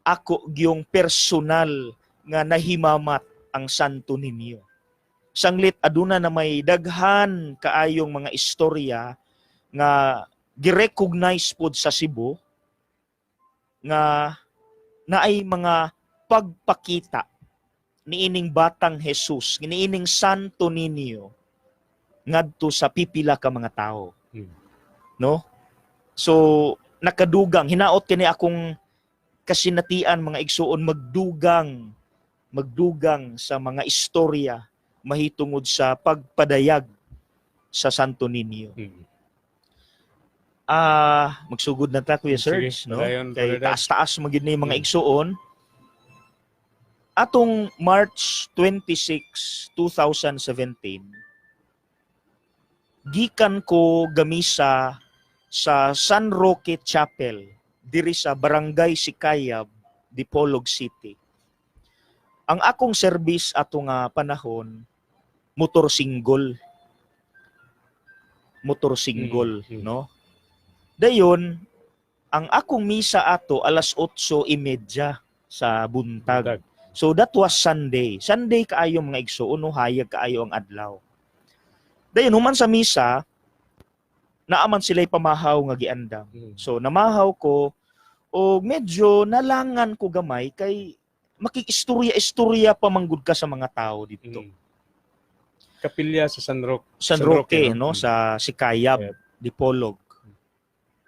Ako gyung personal nga nahimamat ang Santo Niño. Sanglit aduna na may daghan kaayong mga istorya nga gi-recognize pod sa Cebu nga naay mga pagpakita niining batang Jesus, niining Santo Niño ngadto sa pipila ka mga tao. No? So nakadugang hinaot kini akong kasinatian, mga igsuon, magdugang magdugang sa mga istorya mahitungod sa pagpadayag sa Santo Niño. Ah, magsugod na ta, Kuya Sige, Serge, no? padayon, Kay Brother Dad. Taas-taas man gyud ni mga igsuon. Atong March 26, 2017, gikan ko gamisa sa San Roque Chapel diri sa Barangay Sikayab, Dipolog City. Ang akong service ato nga panahon, motor single. Motor single, no? Dayon, ang akong misa ato alas 8:30 sa buntag. Buntag. So that was Sunday. Sunday kaayo, mga igsuon, no, hayag kaayo ang adlaw. Dayon, human sa misa, naaman sila'y pamahaw nga giandam. So namahaw ko o medyo nalangan ko gamay kay makikistorya-istorya pa manggud ka sa mga tao dito. Kapilya sa San Roque. San San Roque, Roque, no? No, sa Sikayab, Dipolog.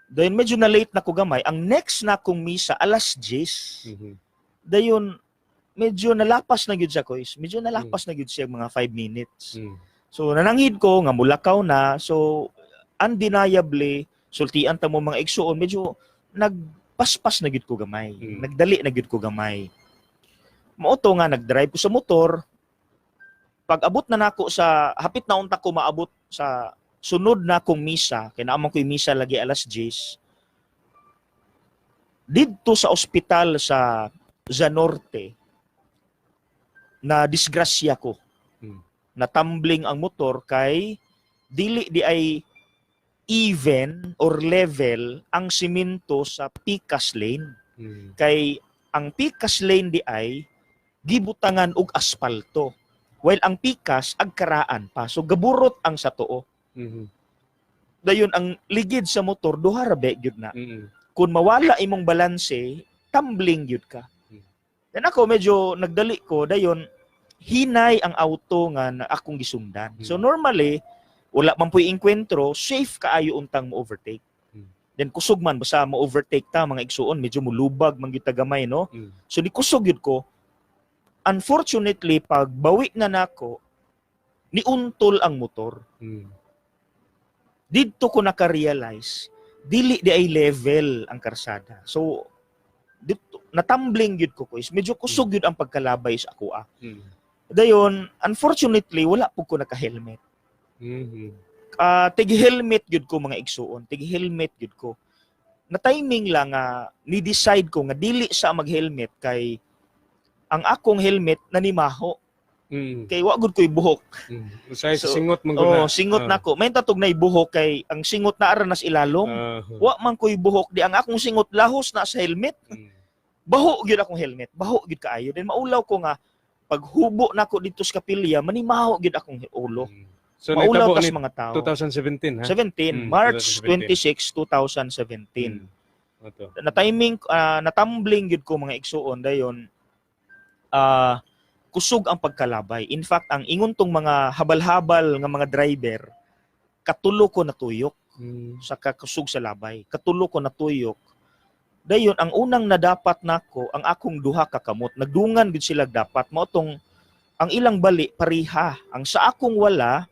Dayon medyo na late na ko gamay. Ang next na akong misa alas 10. Dayon medyo nalapas na gyud siya ko. Medyo nalapas na gyud siya mga 5 minutes. So nananghid ko nga mulakaw na. So undeniably, sultian ta mo, mga igsuon, medyo nagpaspas na gyud ko gamay. Nagdali na gyud ko gamay. Mao to nga nagdrive ko sa motor. Pag abot na nako sa hapit na unta ko maabot sa sunod na akong misa, kay naa man ko'y misa lagi alas 10. Didto sa ospital sa Zanorte na disgrasya ko. Natumbling ang motor kay dili di ay even or level ang simento sa pikas lane. Kay ang pikas lane di ay gibutangan og asfalto. While ang pikas agkaraan pa. So gaburot ang sa tuo. Dayon ang ligid sa motor duha ra ba gyud na. Kung mawala imong balanse, tumbling gyud ka. Then ako medyo nagdali ko, dayon hinay ang auto nga na akong gisundan. So normally wala man pu'y engkwentro, safe kaayo untang mo overtake. Then kusog man basta mo overtake ta, mga igsuon, medyo mulubag man gyud ta gamay, no. So ni kusog gyud ko. Unfortunately, pag bawi na nako, niuntol ang motor. Didto ko naka-realize dili di ay level ang karsada. So dito natumbling gyud ko is medyo kusog gyud ang pagkalabay sa ako ah. Dayon unfortunately wala pud ko naka-helmet. Ah, tig-helmet gyud ko, mga igsuon, tig-helmet gyud ko. Na timing lang nga ni-decide ko nga dili sa mag-helmet kay ang akong helmet nanimaho kay wa gud ko'y buhok. Usahay sa So, singot man gud oh, na. Singot na ko. May tatog na buhok kay ang singot na ara nas ilalom. Wa man ko'y buhok di ang akong singot lahos na sa helmet. Baho gyud akong helmet. Baho gyud kaayo. Then maulaw ko nga paghubo nako dito sa kapilya, manimaho gyud akong ulo. So Maulaw nahitabo tas ni mga tao. 2017 ha? 17, March 2017. 26, 2017. Ato. Na timing na tumbling gyud ko, mga igsuon, dayon kusog ang pagkalabay. In fact, ang ingon tong mga habal-habal nga mga driver, katulo ko natuyok sa kakusog sa labay. Katulo ko natuyok. Dayon ang unang nadapat nako ang akong duha ka kamot. Nagdungan gid sila dapat mao tong ang ilang bali pariha. Ang sa akong wala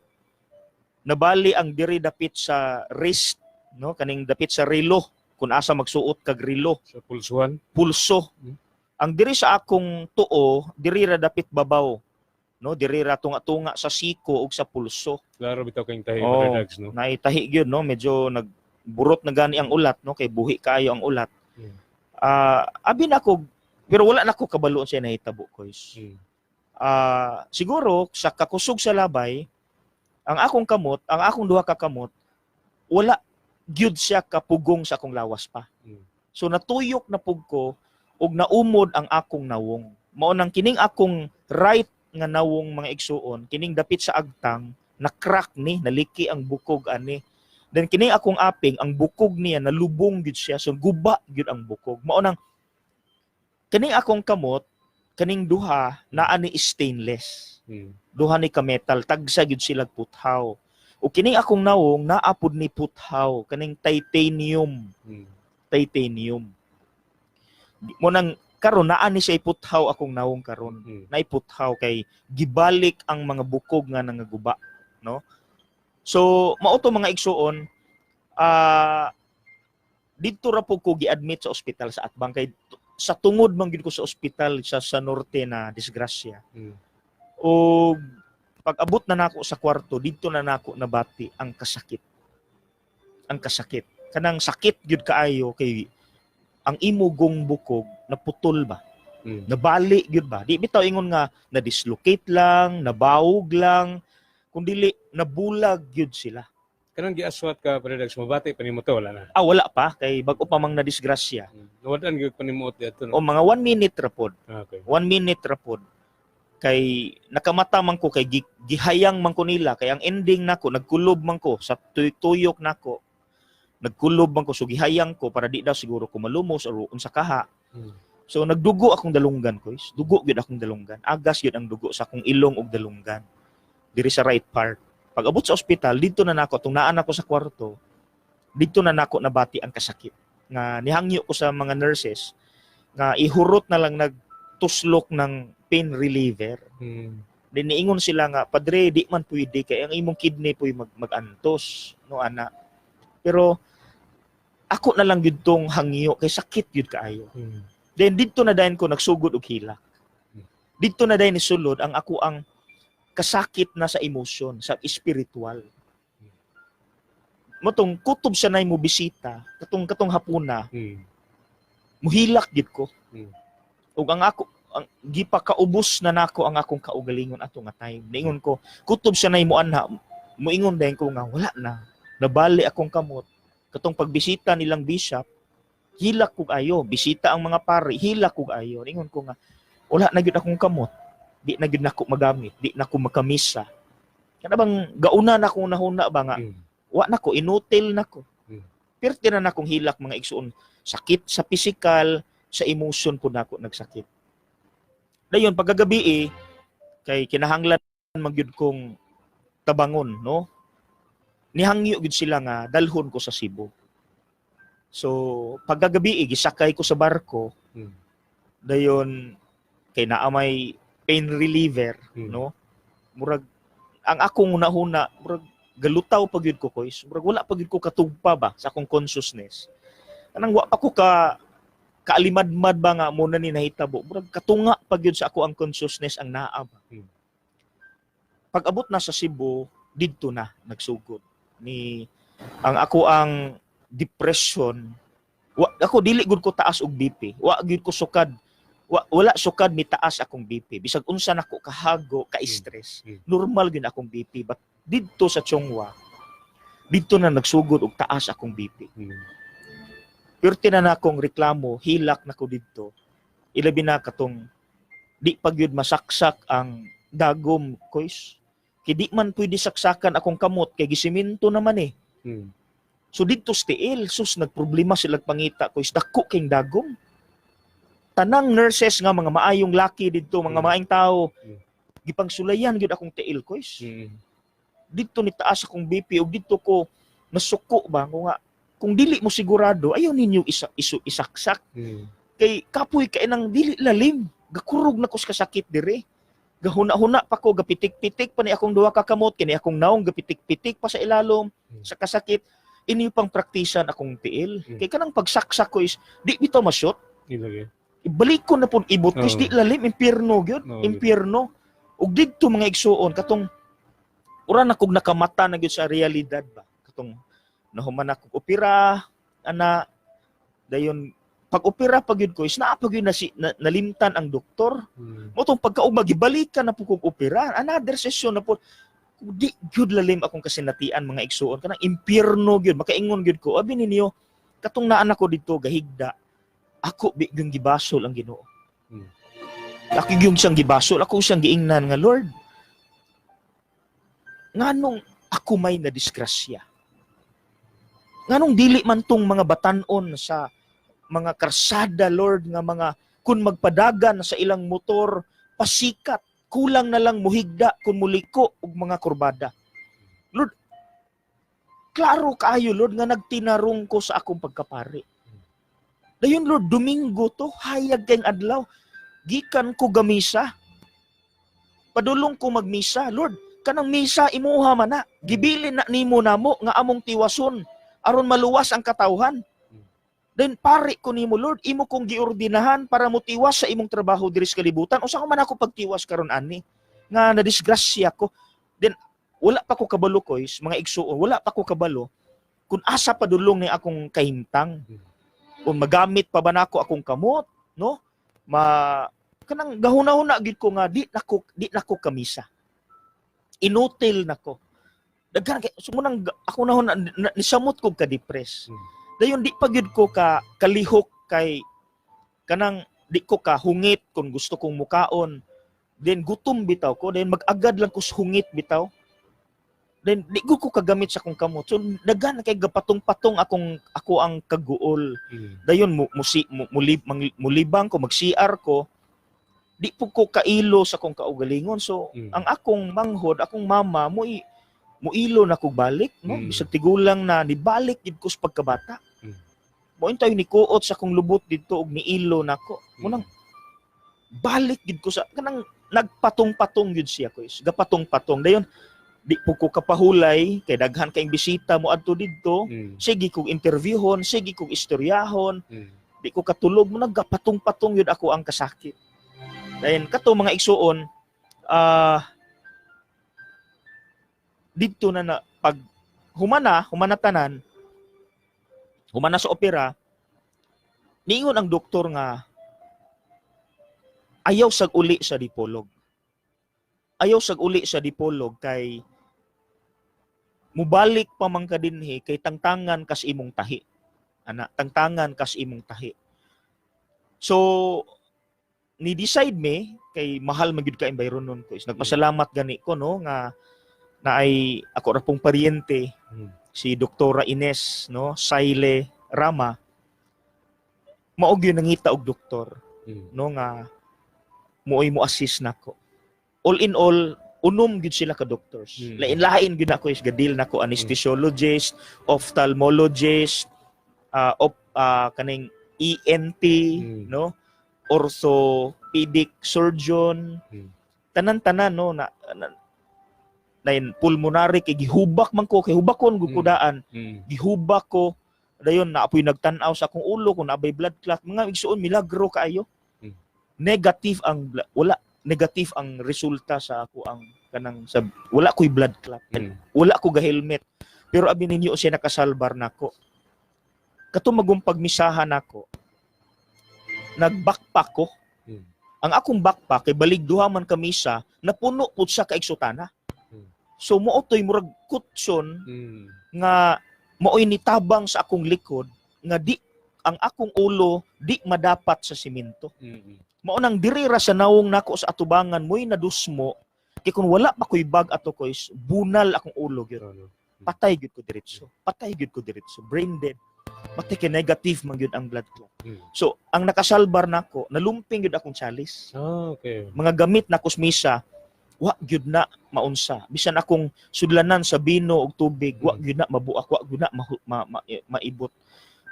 nabali ang diri dapit sa wrist, no, kaning dapit sa relo kung asa magsuot kag relo. Sa pulsuhan. Pulso. Ang diri sa akong tuo, diri ra dapit babaw. No, diri ra tunga-tunga sa siko ug sa pulso. Klaro bitaw kayong tahi, Oh. Brother Dags, no? Naitahi gyud, no, medyo nagburot na gani ang ulat, no, kay buhi kaayo ang ulat. Ah, abi na ko pero wala na ko kabalo sa nahitabo ko is. Ah, siguro sa kakusog sa labay, ang akong kamot, ang akong duha ka kamot, wala gyud siya kapugong sa akong lawas pa. So natuyok na pug ko Ug naumod ang akong nawong. Mao nang kining akong right nga nawong, mga igsuon, kining dapit sa agtang, na crack ni, naliki ang bukog ani. Then kining akong aping, ang bukog niya nalubong gyud siya, so guba gyud ang bukog. Mao nang kining akong kamot, kaning duha naa ni stainless. Duha ni ka metal, tagsa gyud sila puthaw. O kining akong nawong naa pud ni puthaw, kaning titanium, titanium. Mao nang karon naa ni siya iputhaw akong nawong karon. Naiputhaw kay gibalik ang mga bukog nga nangaguba, no? So mao to, mga igsuon, didto ra po ko gi-admit sa ospital sa Atbang kay sa tungod man gyud ko sa ospital sa Norte na disgrasya. O pag abot na nako sa kwarto, didto na nako nabati ang kasakit. Ang kasakit. Kanang sakit gyud kaayo kay ang imong bukog naputol ba? Nabali gyud ba? Di bitaw ingon nga na-dislocate lang, nabawog lang, kun dili nabulag gyud sila. Kanang giaswat ka, Padre Dax, mabati pa nimo to, wala na? Ah, wala pa kay bag-o pa mang nadisgrasya. Nawad-an gyud pa nimo didto, O no? mga 1 minute ra pod. Ah, okay. 1 minute ra pod. Kay nakamata man ko kay gihayang man ko nila kay ang ending nako nagkulob man ko sa tuyok nako. Nagkulob man ko, so gihayang ko para di daw siguro ko malumos or unsa kaha. So nagdugo akong dalunggan ko is. Dugo gyud akong dalunggan. Agas gyud ang dugo sa akong ilong ug dalunggan. Diri sa right part. Pag abot sa ospital, didto na nako tung naan ako sa kwarto. Didto na nako nabati ang kasakit. Nga nihangyo ko sa mga nurses nga ihurot na lang nagtuslok ng pain reliever. Then niingon sila nga, "Padre, di man pwede kay ang imong kidney po'y mag-antos," no ana. Pero ako na lang gyud tong hangyo kay sakit gyud kaayo. Then didto na dayon ko nagsugod og hilak. Didto na dayon nisulod ang ako ang kasakit na sa emosyon, sa spiritual. Mao tong kutob siya na mo bisita, katong hapuna, muhilak gid ko. Ug ang ako ang gipakaubos na nako ang akong kaugalingon ato nga time. Niingon ko, kutob siya na mo anha, muingon dayon ko nga wala na. Nabali akong kamot. Katong pagbisita nilang bishop, hilak kog ayo. Bisita ang mga pari, hilak kog ayo. Niingon ko nga wala na gyud akong kamot. Di na gyud nako magamit, di na ko makamisa. Kana bang gauna na akong nahuna ba nga wa na ko, inutil na ko. Pirti na nakong hilak, mga igsuon. Sakit sa physical, sa emotion po nako nagsakit. Dayon pagkagabi eh, kay kinahanglan magyud kong tabangon, no? Nihangyo gyud sila nga dalhon ko sa Cebu. So, pagkagabi eh, gisakay ko sa barko, dayon kay naa may pain reliever, no? Murag ang akong hunahuna, murag galutaw pa gyud ko koys. Murag wala pa gyud ko katugpa ba sa akong consciousness. Kanang wa pa ko ka kaalimadmad ba nga muna ni nahitabo. Murag katunga pa gyud sa ako ang consciousness ang naa ba. Pag abot na sa Cebu, didto na nagsugod ni ang ako ang depression. Wa, ako dili gud ko taas og BP. Wa gyud ko sukad, wala sukad ni taas akong BP. Bisag unsa nako kahago, ka-stress. Normal gyud akong BP. But didto sa Chong Hua, didto na nagsugod og taas akong BP. Pirti na nakong reklamo, hilak na ko didto. Ilabi na katong di pa gyud masaksak ang dagom koys. Kay di man pwede saksakan akong kamot kay gisiminto naman eh. So didto sa tiil, sus, nagproblema sila pangita koys, dako king dagom. Tanang nurses nga mga maayong laki didto, mga maayong tao, gipangsulayan gyud akong tiil koys. Didto ni taas akong BP ug didto ko nasuko ba ko nga kung dili mo sigurado ayaw ninyo isa, isu, isaksak kay kapoy kay nang dili lalim, gakurog na ko sa kasakit dire, gahuna-huna pa ko, gapitik-pitik pa ni akong duha ka kamot, kini akong naong gapitik-pitik pa sa ilalom sa kasakit. Inyo pang praktisan akong tiil kay kanang pagsaksak ko is di bitaw ma-shoot. Ilagi. Ibalik ko na pud ibot ko is di lalim, impierno gyud. Impierno. Ug didto, mga igsuon, katong ura na kog nakamata na gyud sa realidad ba, katong nahuman ako opera ana, dayon pag opera pa gyud ko is naa pa gyud na, si, na, nalimtan ang doktor. Mao tong pagkaugma gibalikan na po kog opera, another session na po. Di gyud lalim akong kasinatian, mga igsuon, kanang impierno gyud. Makaingon gyud ko, abi ninyo, katong naan ako didto gahigda. Ako bi yung gibasol ang Ginoo. Ako yung siyang gibasol, ako siyang giingnan nga, "Lord, nganong ako may na disgrasya? Nganong dili man tong mga batanon sa mga karsada, Lord, nga mga kung magpadagan sa ilang motor, pasikat, kulang na lang muhigda kung muliko og mga kurbada. Lord, klaro kaayo, Lord, nga nagtinarong ko sa akong pagkapari. Dayon, Lord, Domingo to, hayag kayong adlaw. Gikan ko gamisa. Padulong ko magmisa. Lord, kanang misa imuha man na. Gibilin na nimo namo nga among tiwason aron maluwas ang katawhan. Then pari ko nimo, Lord, imo kong giordinahan para motiwas sa imong trabaho diri sa kalibutan. Unsa ko man ako pagtiwas karon ani nga nadisgrasya ko?" Then wala pa ko kabalo, koys, mga igsuon, wala pa ko kabalo kung asa padulong ni akong kahimtang. Kung magamit pa ba nako akong kamot, no? Ma kanang gahuna-huna gid ko nga di nako kamisa. Inutil nako. Daghan kay so munang ako na, na nisamot ko ka-depress. Dayon di pa gyud ko ka kalihok kay kanang di ko ka hungit kung gusto kong mukaon. Then gutom bitaw ko, then mag-agad lang ko sa hungit bitaw. Then di ko kagamit sa akong kamot. So daghan kay gapatong-patong akong ako ang kaguol. Dayon mo musi mo, mulibang ko, mag-CR ko, di po ko kailo sa akong kaugalingon. So ang akong manghod, akong mama mo muilo na kog balik, no? Bisag tigulang na, nibalik gid ko sa pagkabata. Mo tayo ni kuot sa akong lubot didto og niilo nako. Munang balik gid ko sa kanang nagpatong-patong gid siya ko is. Gapatong-patong. Dayon di po ko kapahulay kay daghan kayong bisita mo adto didto. Sige kog interviewhon, sige kog istoryahon, di ko katulog mo, nagapatong-patong yun ako ang kasakit. Dayon kato, mga igsuon, didto na na pag humana, humana tanan, humana sa opera, niingon ang doktor nga ayaw sag uli sa Dipolog. Ayaw sag uli sa Dipolog kay mubalik pa man ka dinhi kay tangtangan kas imong tahi. Ana, tangtangan kas imong tahi. So ni decide me kay mahal man gyud ka bayron nun ko. Nagpasalamat gani ko, no, nga na ay ako ra pong paryente si Doktora Ines, no, Saile Rama, mao gyud nangita og doktor no, nga mo'y mo assist nako. All in all, unom gyud sila ka doctors. Lain-lain gyud ako is gadil nako, anesthesiologist, ophthalmologist, op, kaning ENT, no, orthopedic surgeon, tanan-tanan, no, na pulmonary kay gihubak man ko, kay hubak ko gukudaan, gihubak ko, dayon naapoy nagtan-aw sa akong ulo kung naabay blood clot. Mga igsuon, milagro kaayo. Negative ang wala, negative ang resulta sa ako ang kanang sa wala ko'y blood clot. Wala ko ga-helmet, pero abi ninyo siya nakasalbar nako. Kato magumpag misahan nako, nag-backpack ko. Ang akong backpack kay balig duha man kamisa, napuno pud siya kaig sutana. So mao to'y murag kutson nga mao'y nitabang sa akong likod nga di ang akong ulo di madapat sa simento. Mao nang diri ra sa nawong nako sa atubangan mo'y nadusmo kay kung wala pa ko'y bag ato ko is bunal akong ulo gyud. No. Patay gyud ko diretso. Patay gyud ko diretso. Brain dead. Matay kay negative man gyud ang blood clot. So ang nakasalbar nako, nalumping gyud akong chalice. Mga gamit na kusmisa, wa gyud na maunsa. Bisan akong sudlanan sa bino og tubig, wa gyud na mabuak, wa gyud na maibot.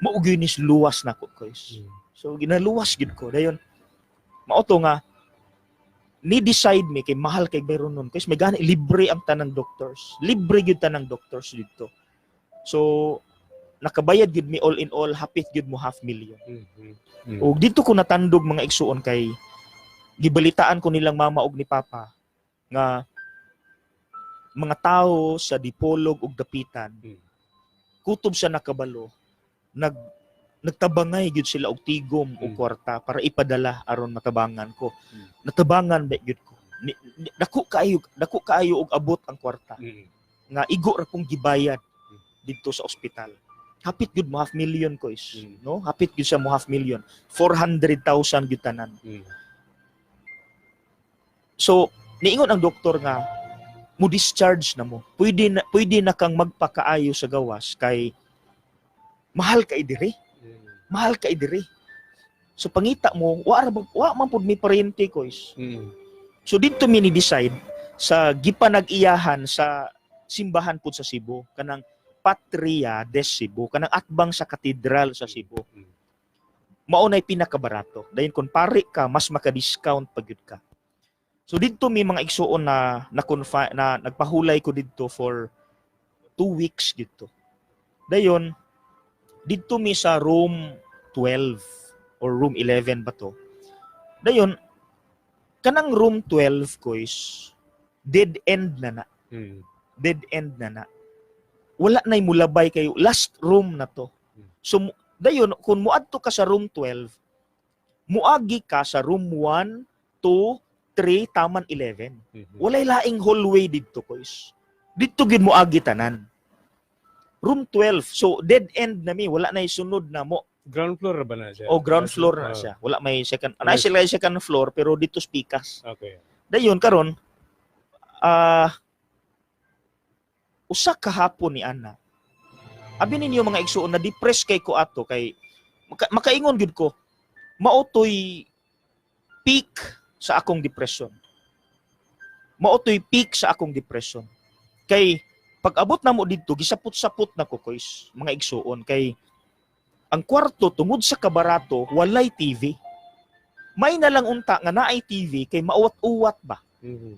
Mao gyud ni luwas nako, guys. So ginaluwas gyud ko. Dayon mao to nga ni decide mi kay mahal kay bayron nun. Kasi may gani libre ang tanang doctors. Libre gyud tanang doctors dito. So nakabayad gyud mi, all in all hapit gyud mo half million. Ug dito ko natandog, mga igsuon, kay gibalitaan ko nilang mama og ni papa nga mga tao sa Dipolog ug Dapitan kutob sa nakabalo, nagtabangay gyud sila og tigom og kwarta para ipadala aron matabangan ko. Natabangan ba gyud ko. Dako kaayo og abot ang kwarta nga igo ra kong gibayad didto sa ospital. Hapit gud mo half million ko is, no? Hapit gud siya mo half million. 400,000 gyud tanan. So, niingon ang doktor nga mo discharge na mo. Pwede na kang magpakaayo sa gawas kay mahal kay diri. Mahal kay diri. So pangita mo, wa man pud mi paryente ko is. So didto mi ni decide sa gipanag-iyahan sa simbahan pud sa Cebu, kanang Patria de Cebu, kanang atbang sa katedral sa Cebu. Mao nay pinakabarato. Dayon kung pari ka, mas maka-discount pa gyud ka. So didto mi, mga igsuon, na nagpahulay ko didto for 2 weeks didto. Dayon didto mi sa room 12 or room 11 ba to. Dayon kanang room 12 ko is dead end na na. Dead end na na. Wala na'y mulabay kayo. Last room na to. So, dayon, kung muadto ka sa room 12, muagi ka sa room 1, 2, 3, taman 11. Walay laing hallway didto, koys. Didto gid muagi tanan. Room 12. So, dead end na mi. Wala na sunod na mo. Ground floor ba na siya? O ground floor na siya. Wala may second. Naa sila second floor pero didto sa pikas. Dayon karon usa ka hapon ni ana. Abi ninyo, mga igsuon, na depressed kay ko ato kay makaingon gyud ko mao to'y peak sa akong depression. Mao to'y peak sa akong depression. Kay pag abot na mo didto, gisapot-sapot na ko koys, mga igsuon, kay ang kwarto, tungod sa kabarato, walay TV. May na lang unta nga naay TV kay mauwat-uwat ba.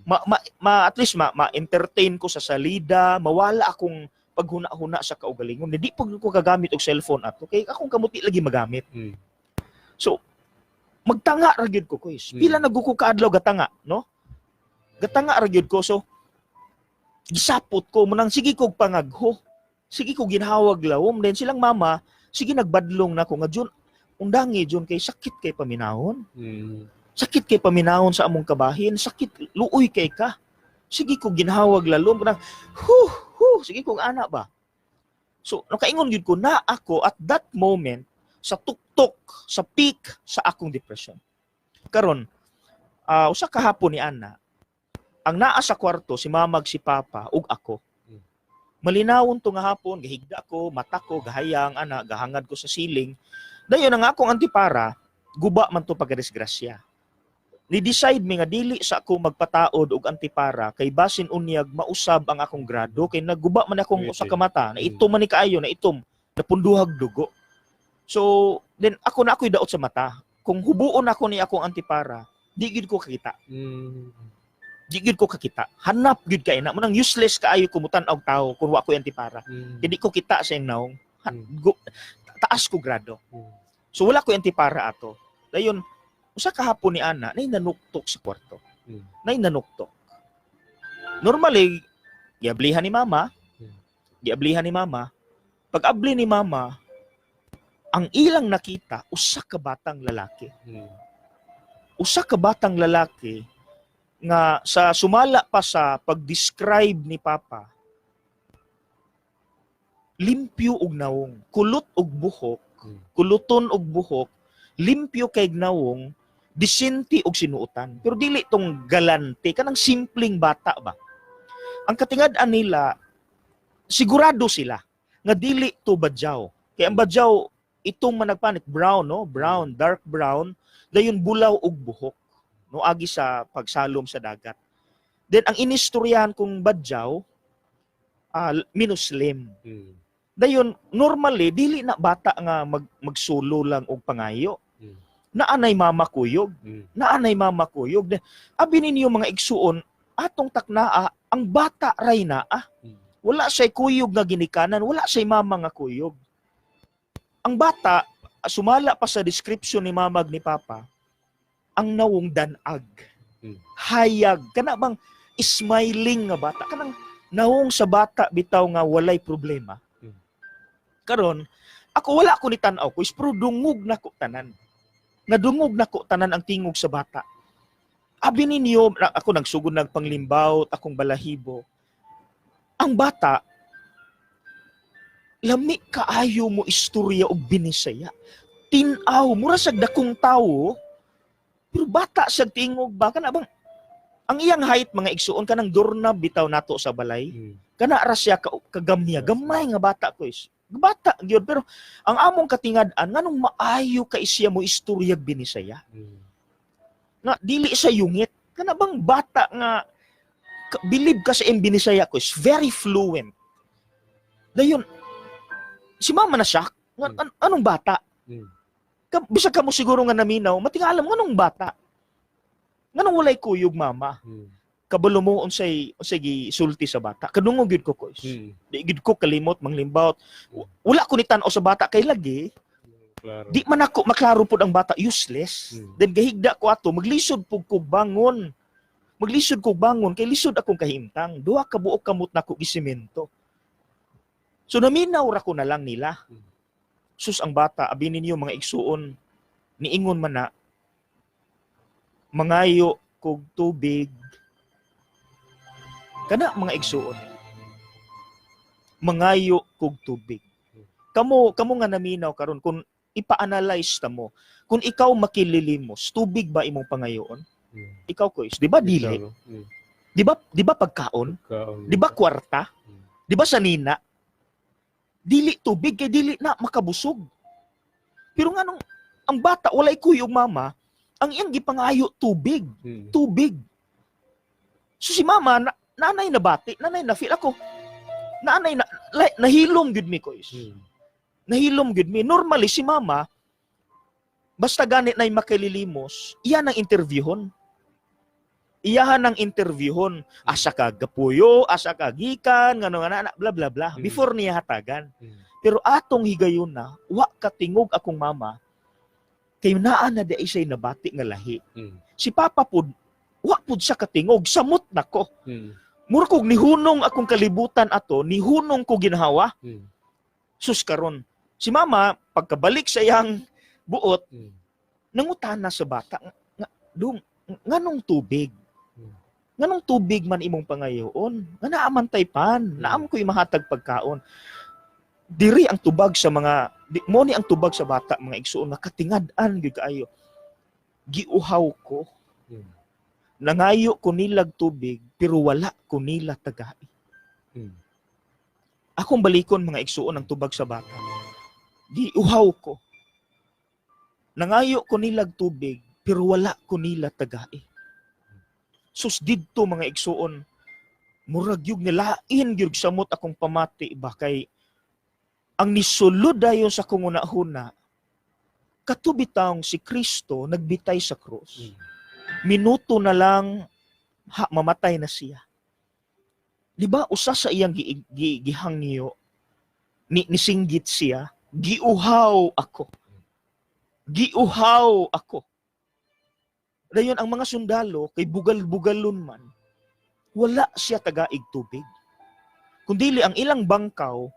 Ma at least ma-entertain ko sa salida, mawala akong paghuna-huna sa kaugalingon. Hindi pag ko kagamit og cellphone ato kay akong kamuti lagi magamit. So magtanga ra gyud ko koys. Pila na ko kaadlaw gatanga, no? Gatanga ra gyud ko, so gisapot ko munang sige kog pangagho. Sige ko ginhawag lawom, then silang mama sige nagbadlong na ko nga, "Jun, undangi Jun kay sakit kay paminahon. Sakit kay paminahon sa among kabahin, sakit, luoy kay ka." Sige ko ginhawag lalom kanang hu hu, sige kong ana ba. So nakaingon gyud ko na ako at that moment sa tuktok, sa peak sa akong depression. Karon, usa ka hapon ni ana, ang naa sa kwarto si mamag, si papa ug ako. Malinawon to nga hapon, gahigda ko, mata ko gahayang ana, gahangad ko sa ceiling. Dayon ang akong antipara, guba man to pagkadisgrasya. Ni-decide mi nga dili sa ako magpataod og antipara kay basin unyag mausab ang akong grado kay naguba man akong usa ka mata, na itom man ni kaayo, na itom, napunduhag dugo. So then ako na ako'y daot sa mata. Kung hubuon ako ni akong antipara, di gid ko kakita. Di gid ko kakita. Hanap gid kay na munang useless kaayo kumutan og tawo kung wa ko'y antipara. Hindi ko kita sa iyang naong. Taas ko grado. So wala ko antipara ato. Dayon usa ka hapon ni ana, nay nanuktok sa kwarto. Nay nanuktok. Normally, giablihan ni mama, giablihan ni mama. Pag abli ni mama, ang ilang nakita usa ka batang lalaki. Usa ka batang lalaki nga sa sumala pa sa pag-describe ni papa, limpyo og nawong, kulot og buhok, kuluton og buhok, limpyo kay nawong, disente og sinuotan. Pero dili tong galante, kanang simpleng bata ba. Ang katingad-an nila, sigurado sila nga dili to badyaw. Kay ang badyaw itong managpanit brown, no? Brown, dark brown, dayon bulaw og buhok, no, agi sa pagsalom sa dagat. Then ang inistoryahan kong badyaw, minuslim. Dayon normally dili na bata nga magsulo lang og pangayo. Naanay mama kuyog, naanay mama kuyog. Abi ninyo, mga igsuon, atong taknaa ang bata ray naa. Wala siya'y kuyog nga ginikanan, wala siya'y mama nga kuyog. Ang bata, sumala pa sa description ni mamag ni papa, ang nawong danag. Hayag, kana bang smiling nga bata, kanang nawong sa bata bitaw nga walay problema. Karon, ako wala ko ni tan-aw ko, pero dungog na ko tanan. Nadungog na ko tanan ang tingog sa bata. Abi ninyo, ako nagsugod nagpanglimbaw akong balahibo. Ang bata, Lami kaayo mo istorya og Binisaya. Tin-aw, mura sa dakong tawo, pero bata sa tingog ba kana bang ang iyang height, mga igsuon, kanang doorknob bitaw nato sa balay. Kana ra siya ka kagamya, gamay nga bata ko is. Bata gyud, pero ang among katingad-an, nganong maayo kay siya mo istorya Binisaya. Nga dili siya yungit. Kana bang bata nga bilib ka sa iyang Binisaya ko is very fluent. Dayon si mama na siya nga, anong bata? Bisag kamo siguro nga naminaw, matingalam nganong bata. Nganong walay kuyog, mama? Kabalo mo unsay gisulti sa bata. Kadungog gyud ko ko. Di gyud ko kalimot manglimbaot. Wala ko ni tan-aw sa bata kay lagi di man ako maklaro pud ang bata, useless. Then gahigda ko ato, maglisod pud ko bangon. Maglisod ko bangon kay lisod akong kahimtang. Duha ka buok kamot nako gisemento. So naminaw ra ko na lang nila. Sus, ang bata, abi ninyo, mga igsuon, niingon man na, "Mangayo kog tubig." Kana, mga igsuon. "Mangayo kog tubig." Kamo kamo nga naminaw karon, kung ipa-analyze ta mo, kung ikaw makililimos, tubig ba imong pangayoon? Ikaw ko is, di ba dili? Ikaw, no? Di ba pagkaon? Kaon. Di ba kwarta? Di ba sanina? Dili tubig kay dili na makabusog. Pero nganong ang bata walay kuyog mama, ang iyang gipangayo tubig, tubig. So si mama na, nanay na bati, nanay na feel ako. Nanay na nahilom gyud mi ko is. Nahilom gyud mi. Normally si mama, basta ganit na makililimos, iyan ang interviewhon. Iyahan ang interviewhon. Asa ka gapuyo, asa ka gikan, ngano nga na, bla bla bla. Before niya hatagan. Pero atong higayon na, wa katingog akong mama, kay naa na di siya'y nabati nga lahi. Si Papa pud, wa pud siya katingog, samot nako. Mura kog nihunong akong kalibutan ato, nihunong ko ginhawa. Sus, karon. Si mama, pagkabalik sa iyang buot, nangutana sa bata, nga, dong, nganong tubig? Nganong tubig man imong pangayoon? Nga naa man tay pan, naam ko'y mahatag pagkaon. Diri ang tubag sa mga di, mo ni ang tubag sa bata, mga igsuon, nga katingad-an gyud kaayo. "Giuhaw ko." "Nangayo ko nilag tubig pero wala ko nila tagai." Akong balikon, mga igsuon, ang tubag sa bata. "Giuhaw ko. Nangayo ko nilag tubig pero wala ko nila tagai." Sus, didto, mga igsuon, murag yug nilain gyud samot akong pamati ba kay ang nisulod dayon sa akong hunahuna kato bitawng si Kristo nagbitay sa krus. Minuto na lang ha, mamatay na siya. Di ba usa sa iyang gihangyo ni nisinggit siya, "Giuhaw ako. Giuhaw ako." Dayon ang mga sundalo kay bugal-bugalon man, wala siya tagaig tubig. Kundili ang ilang bangkaw,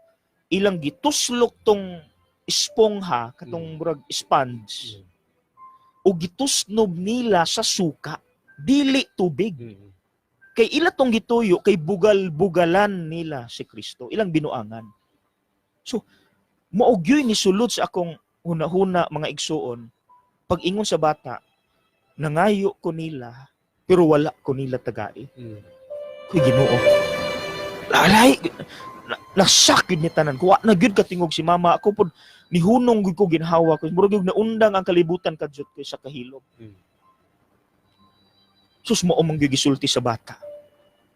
ilang gituslok tong espongha katong murag sponge o gitusnob nila sa suka, dili tubig. Kay ila tong gituyo kay bugal-bugalan nila si Kristo, ilang binuangan. So mao gyud ni sulod sa akong hunahuna, mga igsuon, pag ingon sa bata, "Nangayo ko nila pero wala ko nila tagai." Kuy Ginoo. Lalay na, nasak gyud ni tanan. Wa na gyud katingog si mama. Ako pod nihunong gyud ko ginhawa ko. Murag gyud naundang ang kalibutan kadyot ko sa kahilom. Sus, mao man gyud gisulti sa bata.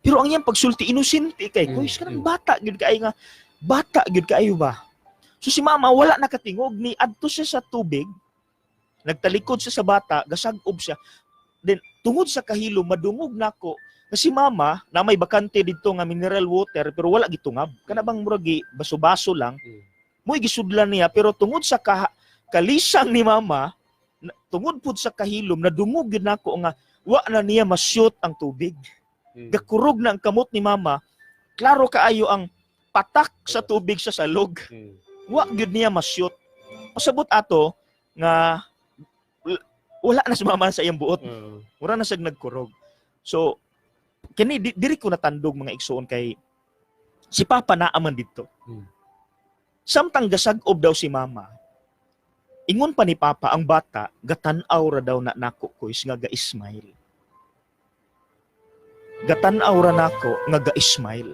Pero ang iyang pagsulti inosente kay ko, kanang bata gyud kay nga bata gyud kaayo ba. So si mama wala nakatingog, ni adto siya sa tubig. Nagtalikod siya sa bata, gasag-ob siya. Then tungod sa kahilom madungog nako nga si mama na may bakante didto nga mineral water pero wala gitungab. Kana bang murag gi baso-baso lang. Mo'y gisudlan niya, pero tungod sa kalisang ni mama, tungod pud sa kahilom, nadungog gyud nako nga wa na niya ma-shoot ang tubig. Gakurog na ang kamot ni mama. Klaro kaayo ang patak sa tubig sa salog. Wa gyud niya ma-shoot. Pasabot ato nga wala na si mama sa iyang buot. Wala na siya nagkurog. So kini diri ko natandog, mga igsuon, kay si Papa naa man didto. Samtang gasag-ob daw si mama, ingon pa ni papa, ang bata gatan-aw ra daw na nako ko is nga ga-smile. Gatan-aw ra nako nga ga-smile.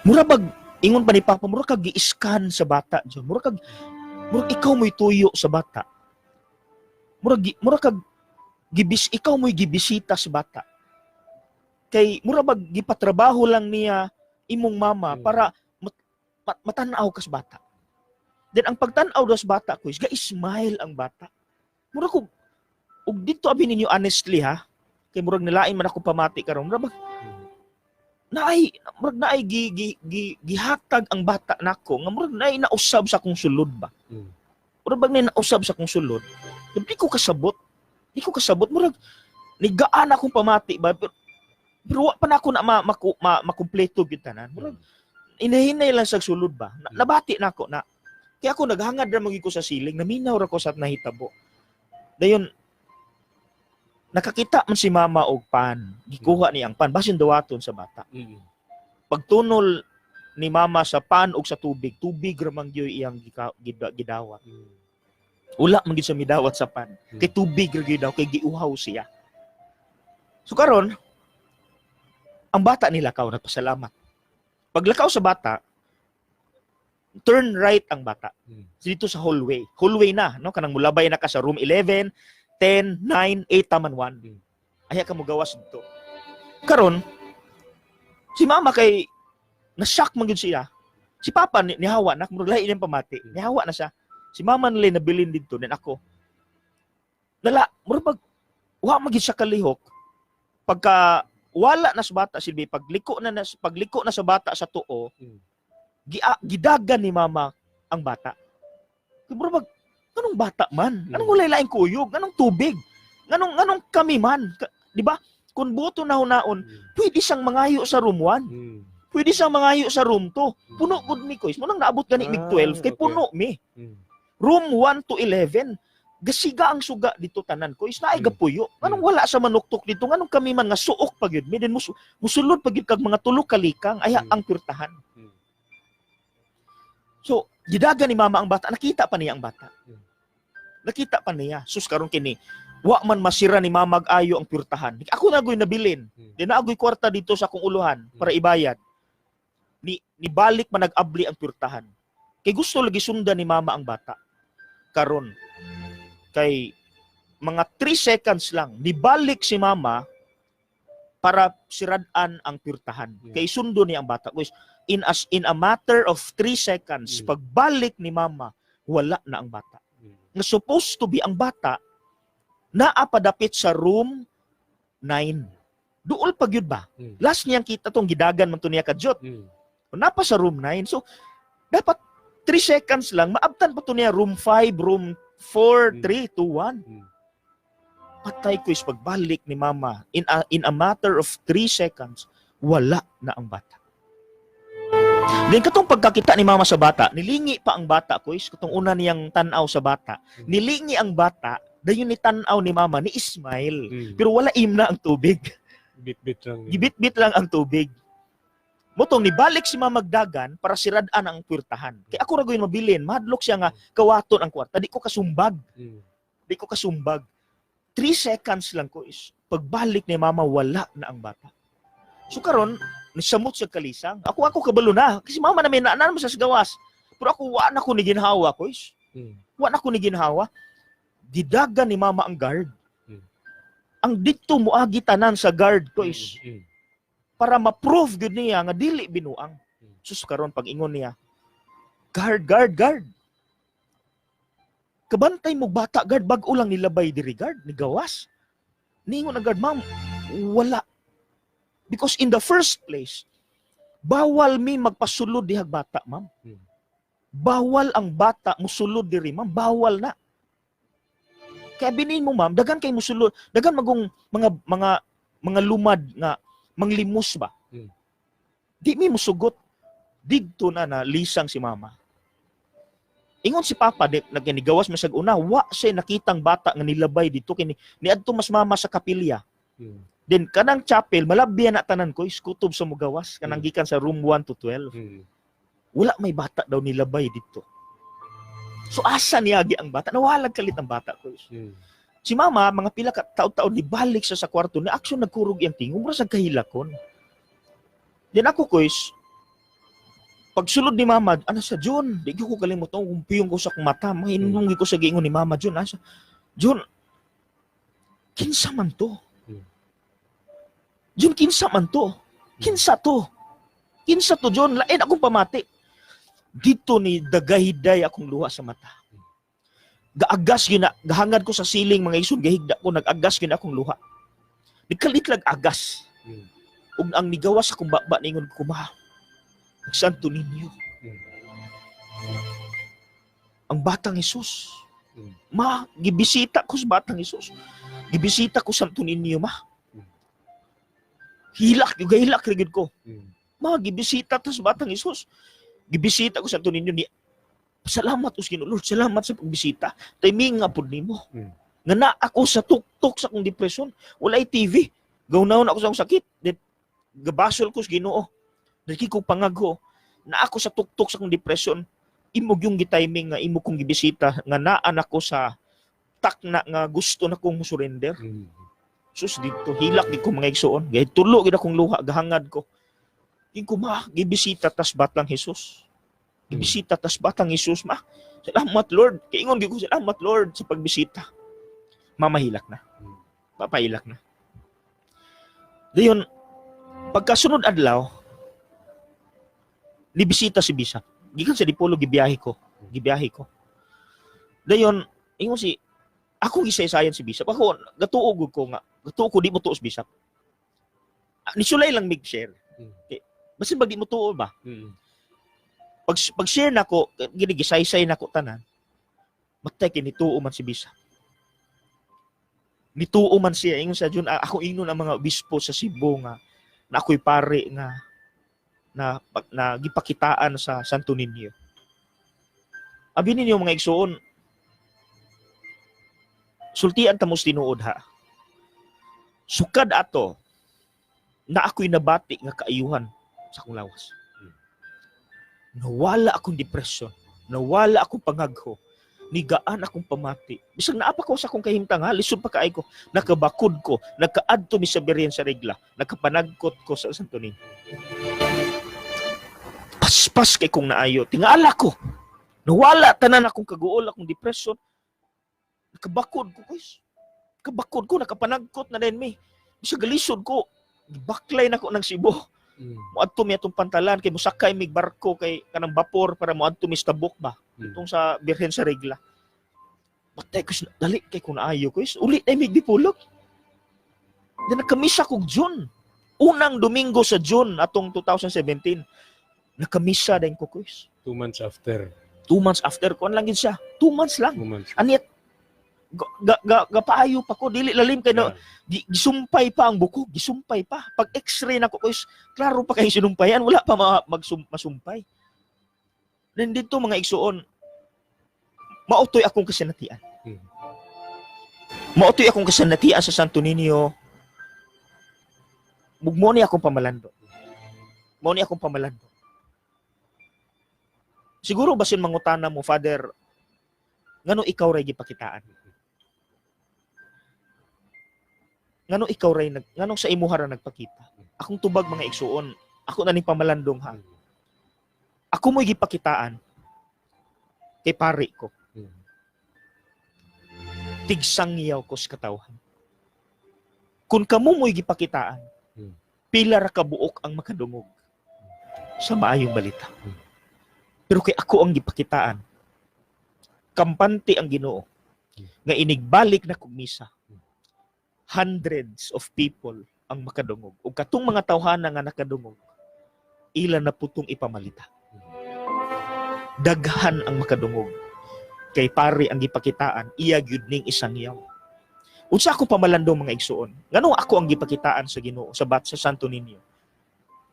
Mura bag ingon pa ni papa, mura kag gi-scan sa bata, John. Mura kag murag ikaw mo'y tuyo sa bata. Mura kag gibis ikaw mo'y gibisita sa bata. Kay mura bag gipatrabaho lang niya imong mama para matan-aw ka sa bata. Then ang pagtan-aw daw sa bata ko is ga-smile ang bata. Mura ko ug dito abi ninyo honestly ha. Kay murag nilain man ako pamati karon. Mura bag naay murag naay gi, gi, gi, gihatag ang bata nako nga murag naay nausab sa akong sulod ba. Murag bag naay nausab sa akong sulod. Di ko kasabot. Di ko kasabot, murag nigaan akong pamati ba, pero wa pa na ako na makumpleto gyud tanan. Murag inahinay lang sa sulod ba. Nabati na ako na. Kaya ako naghangad ra man gyud ko sa siling, naminaw ra ko sa nahitabo. Dayon nakakita man si mama og pan. Gikuha niya ang pan, basin dawaton sa bata. Pagtunol ni mama sa pan og sa tubig, tubig ra man gyud iyang gidawat. Wala man gyud sa midawat sa pan. Kay tubig ra gyud daw kay giuhaw siya. So karon ang bata nilakaw, nagpasalamat. Paglakaw sa bata, turn right ang bata. Dito sa hallway. Hallway na, no? Kanang mulabay na ka sa room 11, 10, 9, 8, taman 1. Aya ka mo gawas dito. Karon, si mama kay na-shock man gyud siya. Si papa ni, nihawa na, murag lahi niyang pamati. Nihawa na siya. Si mama nila nabilin dito, then ako. Nala, murag bag, wa man gyud siya kalihok. Pagka wala na sa bata silbi, pagliko na sa bata sa tuo, gidagan ni mama ang bata. Kay murag bag, anong bata man? Anong walay laing kuyog? Anong tubig? Nganong kami man? Di ba? Kung buto na hunaon, pwede siyang mangayo sa room 1. Pwede siyang mangayo sa room 2. Puno gud mi ko. Munang naabot gani mig 12 kay puno mi. Room 1 to 11. Gasiga ang suga dito tanan ko. Is naay gapuyo. Nganong wala sa manuktok dito? Nganong kami man nga suok pa gyud mi? Then musulod pa gyud kag mga tulo ka likang aya ang pirtahan. So, gidagan ni mama ang bata. Nakita pa niya ang bata. Nakita pa niya. Sus, karon kini wa man masira ni mama ayo ang pirtahan. Ako na agoy nabilin. Di na agoy kwarta dito sa akong uluhan para ibayad. Ni nibalik man nag-abli ang pirtahan. Kay gusto lagi sundan ni mama ang bata. Karon kay mga 3 seconds lang nibalik si mama para sirad-an ang pirtahan. Kay sundo niya ang bata. Guys, in a matter of 3 seconds, pagbalik ni mama, wala na ang bata. Nga supposed to be ang bata naa padapit sa room 9. Duol pa gyud ba? Last niyang kita tong gidagan man to niya kadyot. Napa sa room 9. So dapat 3 seconds lang maabtan pa to niya room 5, room 4, 3, 2, 1. Patay ko is pagbalik ni mama in a matter of 3 seconds, wala na ang bata. Then katong pagkakita ni mama sa bata, nilingi pa ang bata ko is katong una niyang tan-aw sa bata. Nilingi ang bata, dayon ni tan-aw ni mama ni smile. Pero wala imna ang tubig. Bit-bit lang. Gibit-bit lang ang tubig. Motong nibalik si mama magdagan para sirad-an ang puwertahan. Kay ako ra gyud mabilin, mahadlok siya nga kawaton ang kwarta. Di ko kasumbag. Di ko kasumbag. 3 seconds lang ko is pagbalik ni mama, wala na ang bata. So karon nisamot sa kalisang. Ako kabalo na kasi mama na may naanan mo sa gawas. Pero ako wa na ko ni ginhawa ko is. Wa na ko ni ginhawa. Gidagan ni mama ang guard. Ang didto moagi tanan sa guard ko is para ma-prove gyud niya nga dili binuang. Sus, karon pag ingon niya, "Guard, guard, guard. Kabantay mo bata, guard, bag-o lang nilabay diri, guard, ni gawas." Ningon ang guard, "Ma'am, wala. Because in the first place, bawal mi magpasulod dihag bata, ma'am. Bawal ang bata musulod diri, ma'am, bawal na. Kaya binin mo, ma'am, dagan kay musulod, dagan magong mga lumad nga manglimos ba. Di mi musugot." Didto na na lisang si mama. Ingon si papa, di, nagnigawas man sa una, wa siya nakitang bata nga nilabay dito kini niadto mas mama sa kapilya. Then kanang chapel malabyan na tanan ko is kutob sa mugawas kanang gikan sa room 1 to 12. Wala may bata daw nilabay dito. So asa niagi ang bata? Nawalag kalit ang bata ko. Si mama, mga pila ka taon-taon, nibalik siya sa kwarto ni action, nagkurog iyang tingog, mura sa kahilakon. Then ako, kuys, pagsulod ni mama, ano sa John, di ko kalimot, kumpiyong ko sa akong mata, mahinunggi ko sa giingon ni mama, "John, asa? John, kinsa man to? John, kinsa man to? Kinsa to? Kinsa to, John? Lain akong pamati." Dito ni dagayday akong luha sa mata. Gaagas gina, gahangad ko sa siling, mga igsoon, gahigda ko, nag-agas gina akong luha. Nagkalit lag agas. Ug ang nigawas akong baba, ningon ko, "Ma, ang Santo Niño. Ang Batang Jesus. Ma, gibisita ko sa Batang Jesus. Gibisita ko Santo Niño, ma." Hilak, gahilak gyud ko. "Ma, gibisita ta sa Batang Jesus. Gibisita ko Santo Niño ni. Salamat us Ginoo, Lord, salamat sa pagbisita. Timing nga pud nimo." Nga na ako sa tuktok sa akong depresyon. Walay TV. Gawnawon ako sa akong sakit. Then, gabasol ko sa Ginoo. Dili ko pangagho. Na ako sa tuktok sa akong depression. Imo yung gitiming nga imo kong gibisita nga naan ako sa takna nga gusto na kong surrender. Sus, dito hilak di ko, mga igsoon. Gay tulo gid akong luha, gahangad ko. Ingon ko, "Ma, gibisita tas Batang Jesus. Gibisita tas Batang Jesus, ma. Salamat, Lord." Kaingon gyud ko, "Salamat, Lord, sa pagbisita." Mamahilak na. Papahilak na. Dayon, pagkasunod adlaw, nibisita si Bishop. Gikan sa Dipolog, gibiyahe ko. Gibiyahe ko. Dayon, ingon si, ako gisaysayan si Bishop. Ako, gatuo gud ko nga. Gatuo ko di mo tuo si Bishop. Ah, nisulay lang mig share. Okay. Basin ba di mo tuo ba? Pag share nako, gini gisaysay nako tanan. Matay kay nituo man si Bishop. Nituo man siya, ingon sa Jun, ako ingnon ang mga obispo sa Cebu nga na ako'y pare nga na gipakitaan sa Santo Niño. Abi ninyo, mga igsoon, sultian ta mo sa tinuod ha. Sukad ato na ako'y nabati nga kaayuhan sa akong lawas. Nawala akong depression, nawala akong pangagho, nigaan akong pamati. Bisag naa pa ko sa akong kahimtang ha, lisod pa kaay ko, nakabakod ko, nakaadto mi sa Birhen sa Regla, nakapanagkot ko sa Santo Niño. Paspas kay kong naayo, tingala ko. Nawala tanan akong kaguol, akong depression. Nakabakod ko, guys. Kabakod ko, nakapanagkot na din mi. Bisag galisod ko, gibaklay na ko ng Cebu. Moadto mi atong pantalan kay mosakay mig barko kay kanang bapor para moadto mi sa Tabuk ba. Itong sa Birhen sa Regla. Patay ko, dali kay kung naayo ko. Uli na mig Dipolog. Dan nakamisa kog June. Unang Domingo sa June atong 2017. Nakamisa din ko, kuys. 2 months after. 2 months after ko lang gid siya. 2 months lang. 2 months. Anit ga, ga, gapaayo pa ko, dili lalim kay no, gisumpay pa ang buko, gisumpay pa. Pag x-ray nako ko, klaro pa kay sinumpayan, wala pa masumpay. Then dito, mga igsuon, mautoy akong kasinatian. Mautoy akong kasinatian sa Santo Niño. Mugmo ni akong pamalando. Mao ni akong pamalando. Siguro basin mangutana mo, "Father, ngano ikaw ray gipakitaan? Ngano ikaw ray nag nganong sa imuha ra nagpakita?" Akong tubag, mga igsuon, ako na ning pamalandong ha. Ako mo'y gipakitaan kay pare ko. Tigsangyaw ko sa katawhan. Kung kamo mo'y gipakitaan, pila ra ka buok ang makadungog sa maayong balita. Pero kay ako ang gipakitaan, kampante ang Ginoo nga inigbalik na kog misa, hundreds of people ang makadungog. Ug katong mga tawhana nga nakadungog, ila na putong ipamalita. Daghan ang makadungog. Kay pare ang gipakitaan, iya gyud ning isangyaw. Unsa ako pamalandong, mga igsuon? Ngano ako ang gipakitaan sa Ginoo sa bat sa Santo Niño?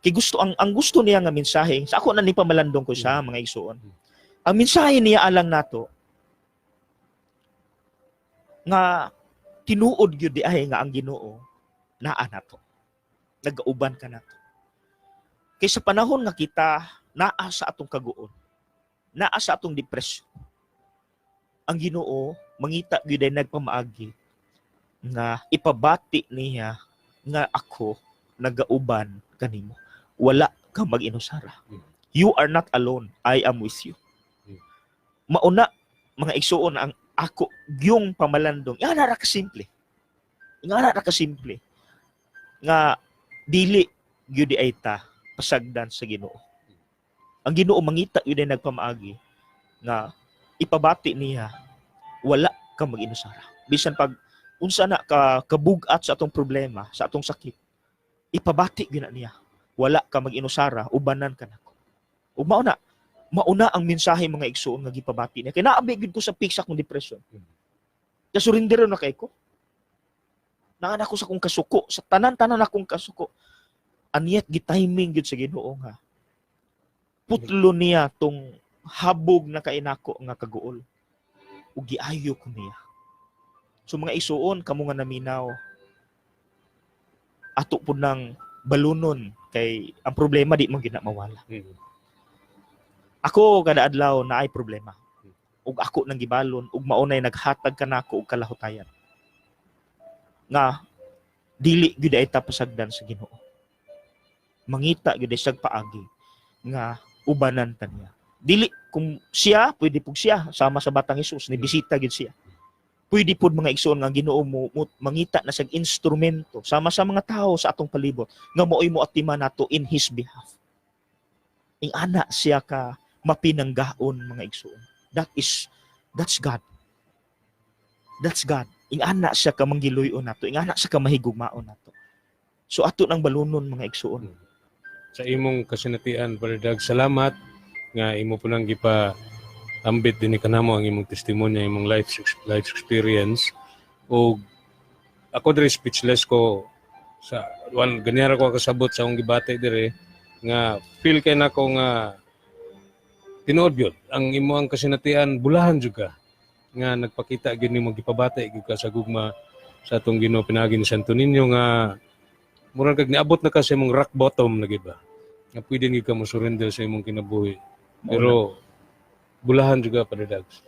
Kay gusto ang gusto niya nga mensahe, sa ako na ni pamalandong ko siya, mga igsuon. Ang mensahe niya alang nato nga tinuod gyud di ay nga ang Ginoo naa nato. Nagauban ka nato. Kay sa panahon nga kita Naa sa atong kaguol. Naa sa atong depression. Ang Ginoo mangita gyud ay nagpamaagi nga ipabati niya nga ako nagauban kanimo. Wala ka mag-inusara. You are not alone. I am with you. Mauna, mga igsuon, ang ako yung pamalandong. Nga ra ka simple. Nga ra ka simple. Nga dili gyud ay ta pasagdan sa Ginoo. Ang Ginoo mangita gyud ay nagpamaagi nga ipabati niya, wala ka mag-inusara. Bisan pag unsa na ka kabugat sa atong problema, sa atong sakit, ipabati gyud na niya. Wala ka mag-inusara, ubanan ka nako. Ug mao na, mauna ang mensahe, mga igsuon, nga gipabati niya. Kay naabi gyud ko sa peak sa akong depression. Kasurrender na kay ko. Naan ako sa akong kasuko, sa tanan-tanan akong kasuko. And yet gitiming gyud sa Ginoo nga putlo niya tong habog na kainako nga kaguol. Ug giayo ko niya. So mga igsuon, kamo nga naminaw, ato pud nang balunon kay ang problema di man gyud na mawala. Ako kada adlaw naay problema. Ug ako nang gibalon ug maunay naghatag kanako og kalahutayan. Nga dili gyud ay pasagdan sa Ginoo. Mangita gyud ay siyag paagi nga ubanan ta niya. Dili kung siya pwede pug siya sama sa batang Hesus ni bisita gyud siya. Pwede pud, mga igsoon, nga ang Ginoo mo mangita na siyag instrumento sama sa mga tao sa atong palibot nga maoy mo atima nato in his behalf. Ing ana siya ka mapinanggaon, mga igsoon. That's God. That's God. Ing ana siya ka manggiluy-on nato. Ing ana siya ka mahigugmaon nato. So ato nang balunon, mga igsoon. Sa imong kasinatian, Brother Dag, salamat nga imo po nang gipa ambit din kanamo ang imong testimonya, imong life experience. O ako diri speechless ko sa one ganyan ko kasabot sa akong gibati dire nga feel kay nako nga tinuod gyud ang imo ang kasinatian, bulahan jud ka nga nagpakita gyud nimo, gipabati gyud ka sa gugma sa atong Ginoo pinaagi ni Santo Niño, nga murag kag niabot na ka sa imong rock bottom na gid ba nga pwede gyud ka mo surrender sa imong kinabuhi, pero bulahan juga, Padre Dags.